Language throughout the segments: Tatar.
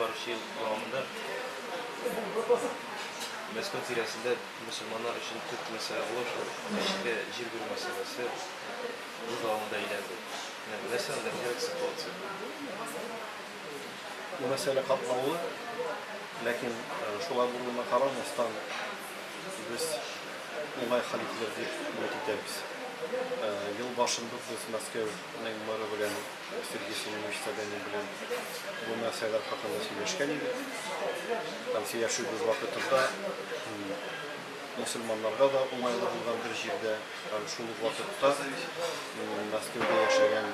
баручы ел дәвамында Мәскәү тирәсендә мөселманнар өчен төп мәсьәлә булып шул мәчеткә җир бирү мәсьәләсе ел дәвамында әйләнде. Менә нәрсә анда, ничек ситуация? Бу мәсьәлә катлаулы, ләкин шулай булуына карамастан, без уңай хәл ителер дип өмет итәбез. Ел башында без Мәскәүнең мэры белән Сергей Семенович Собянин белән бу мәсьәләләр хакында сөйләшкән идек. Һәм сөйләшүебез вакытында мөселманнарга да уңайлы булган бер җирдә һәм шул ук вакытта Мәскәүдә яшәгән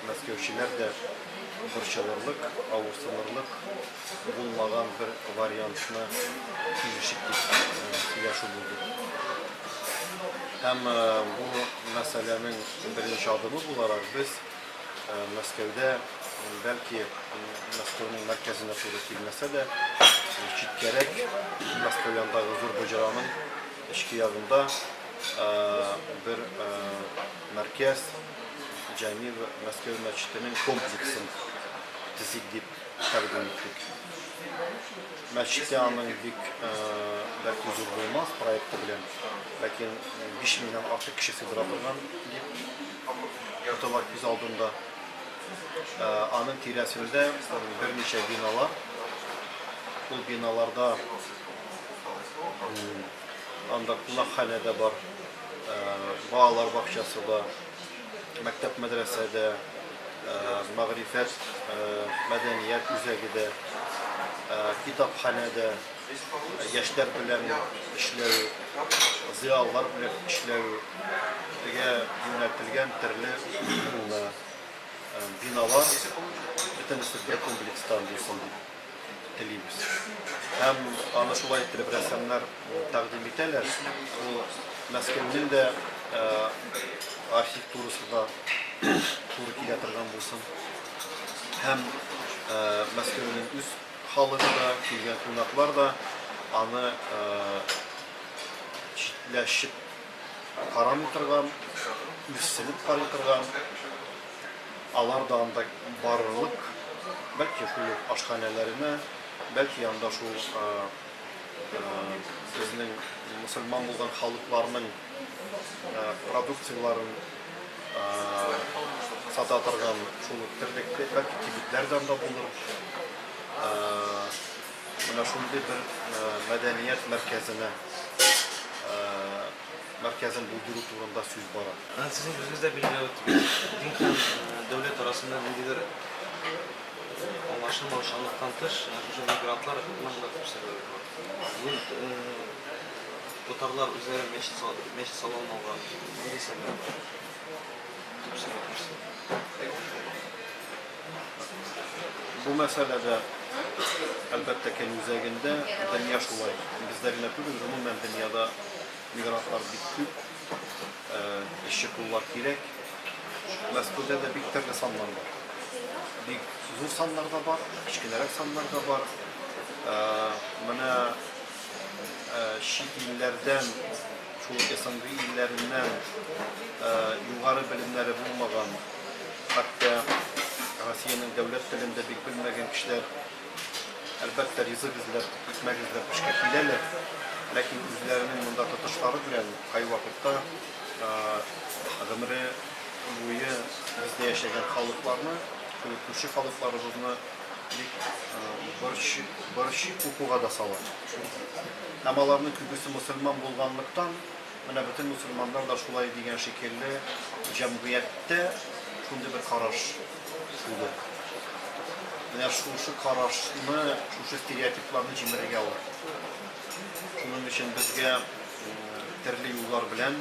мәскәүчеләр дә борчылырлык, авырсынырлык булмаган бер вариантны килешик дип сөйләшү булды. Һәм бу мәсьәләнең беренче адымы буларак без Мәскәүдә, бәлки Мәскәүнең мәркәзенә туры килмәсә дә, читкәрәк, Мәскәү янындагы Зур Боҗраның эчке ягында бер мәркәз, Җәмигъ Мәскәү мәчетенең комплексын төзик дип тәкъдим иттек. Мәчете аның бик бәлки зур булмас проекты белән, ләкин 5 меңнән артык кеше сыйдыра торган дип тотыла күз алдында. Аның тирәсендә берничә биналар. Ул биналарда анда кунакханә дә бар, балалар бакчасы да, мәктәп-мәдрәсә дә, мәгърифәт, мәдәният үзәге дә, китапханә дә, яшьләр белән эшләү, зыялылар белән эшләүгә юнәлтелгән төрле биналар, бөтенесе бер комплекстан булсын дип телибез. Һәм аны шулай иттереп рәссамнар тәкъдим итәләр. Ул Мәскәүнең дә архитектурасына туры килә торган булсын. Һәм Мәскәүнең үз халыгы да, килгән кунаклар да аны читләшеп карамый торган, үзсенеп карый торган, алар да анда барырлык, бәлки шул ук ашханәләренә, бәлки анда шул безнең мөселман булган халыкларның продукцияләрен сата торган шул ук терлек, бәлки кибетләр дә анда булыр. Менә шундый бер мәдәният мәркәзенә мәркәзен булдыру турында сүз бара. Сезнең үзегез дә билгеләп үттегез, дин һәм дәүләт арасында ниндидер аңлашылмаучанлыктан тыш, шушы мигрантларның да күп сәбәбе бар. Бүген татарлар үзләре мәчет мәчет сала алмауга нинди сәбәп бар? Төп сәбәп нәрсә? Бу мәсьәләдә, әлбәттә, көнүзәгендә дөнья шулай. Бездә генә түгел, гомумән дөньяда мигрантлар бик күп, эшче куллар кирәк. Мәскәүдә дә бик төрле саннар бар. Бик зур саннар да бар, кечкенәрәк саннар да бар. Менә чит илләрдән, шул СНГ илләреннән югары белемнәре булмаган, хәтта Россиянең дәүләт телен дә бик белмәгән кешеләр, әлбәттә, ризык эзләп, икмәк эзләп эшкә киләләр, ләкин үзләренең монда тотышлары белән кайвакытта гомере буе бездә яшәгән халыкларны, шул ук күрше халыкларыбызны бик борчый, куркуга да сала. Һәм аларның күбесе мөселман булганлыктан, менә бөтен мөселманнар да шулай дигән шикелле җәмгыятьтә шундый бер караш туды. Менә шушы карашны, шушы стереотипларны җимерергә авыр. Шуның өчен безгә төрле юллар белән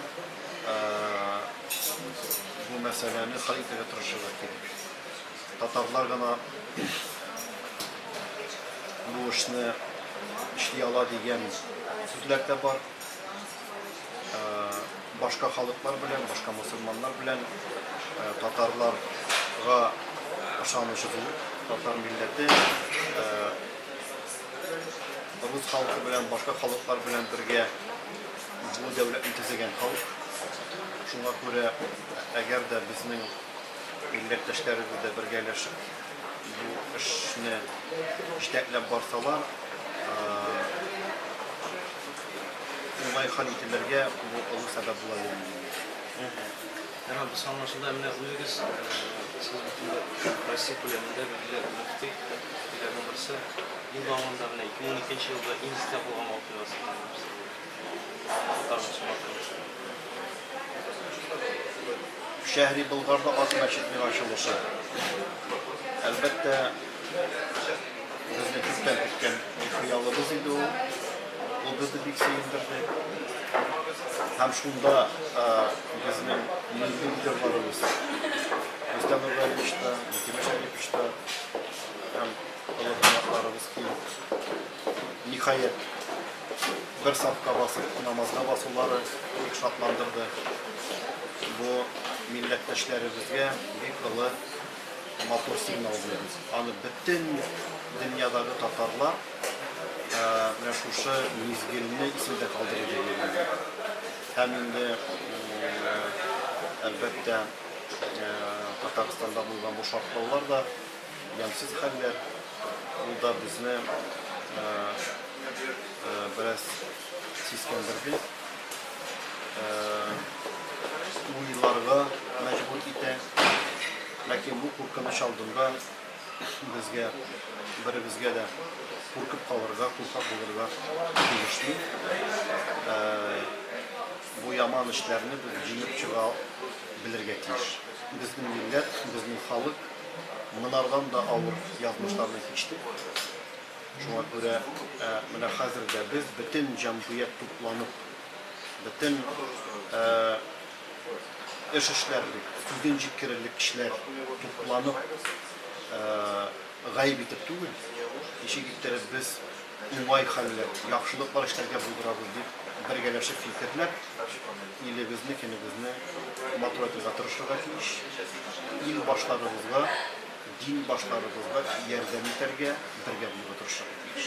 бу мәсьәләне хәл итәргә тырышырга кирәк. Татарлар гына бу эшне эшли ала дигән сүзләр дә бар. Башка халыклар белән, башка мөселманнар белән татарларга ышаныч зур. Татар милләте рус халкы белән, башка халыклар белән бергә бу дәүләтне төзегән халык. Шуңа күрә, әгәр дә безнең милләттәшләребез дә бергәләшеп бу эшне җитәкләп барсалар, уңай хәл ителергә бу олы сәбәп була дип уйлыйм. Әмма без аңлашында менә үзегез сез бит инде Россия күләмендә билгеле мөфти, мөфтиләрнең берсе. Ел дәвамында менә 2012 елда иң истә калган вакыйгасы нәрсә булды? Татар мөселман тормышында. Шәһри Болгарда Ак мәчетнең ачылышы. Әлбәттә, безне күптән көткән хыялыбыз иде ул. Ул безне бик сөендерде. Һәм шунда безнең милли лидерларыбыз Рөстәм Нургалиевич та, Минтимер Шәрипович та һәм олы кунакларыбыз килеп, ниһаять, бер сафка басып намазга басулары бик шатландырды. Бу милләттәшләребезгә бик олы матур сигнал булды. Аны бөтен дөньядагы татарлар менә шушы мизгелне исендә калдырыр дип уйлыйм. Һәм инде, әлбәттә, Татарстанда булган бу шартлаулар да, ямьсез хәлләр, ул да безне бераз сискәндерде. Уйларга мәҗбүр итә. Ләкин бу куркыныч алдында безгә, беребезгә дә куркып калырга, куркак булырга килешми. Бу яман эшләрне без җиңеп чыга белергә тиеш. Безнең милләт, безнең халык монардан да авыр язмышларны кичте. Шуңа күрә менә хәзер дә без бөтен җәмгыять тупланып, бөтен эш эшләрлек, сүзен җиткерерлек кешеләр тупланып, гаеп итеп түгел, ничек иттереп без уңай хәлләр, яхшылыклар эшләргә булдырабыз дип бергәләшеп фикерләп, илебезне, көнебезне матурайтырга тырышырга тиеш. Ил башларыбызга, дин башларыбызга ярдәм итәргә, бергә булырга тырышырга тиеш.